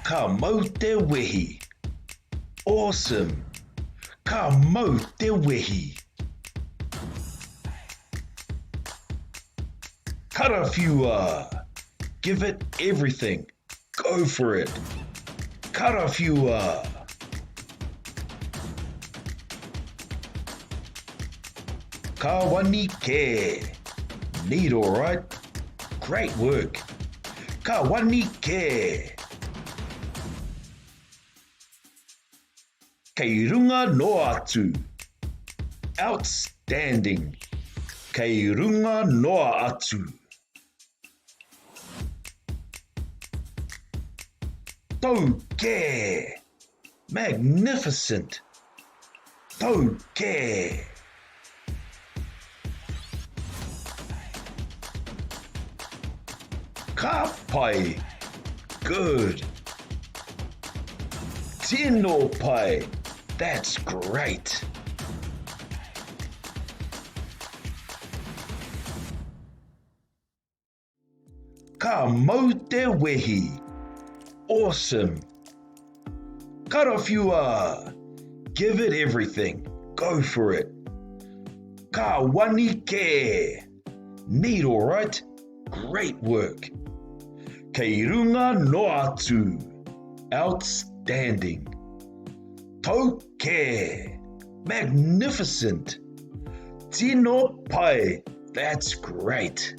Ka mau te wehi! Awesome! Ka mau te wehi! Karawhiua! Give it everything! Go for it! Karawhiua! Ka wani kē! Neat all right! Great work! Ka wani kē! Kei runga noa atu! Outstanding! Kei runga noa atu! Tau kē! Magnificent! Tau kē! Ka pai! Good! Tino pai! That's great! Ka mau te wehi! Awesome! Karawhiua! Give it everything! Go for it! Ka wani kē! Neat all right! Great work! Kei runga noa atu! Outstanding! Tau kē! Magnificent! Tino pai! That's great!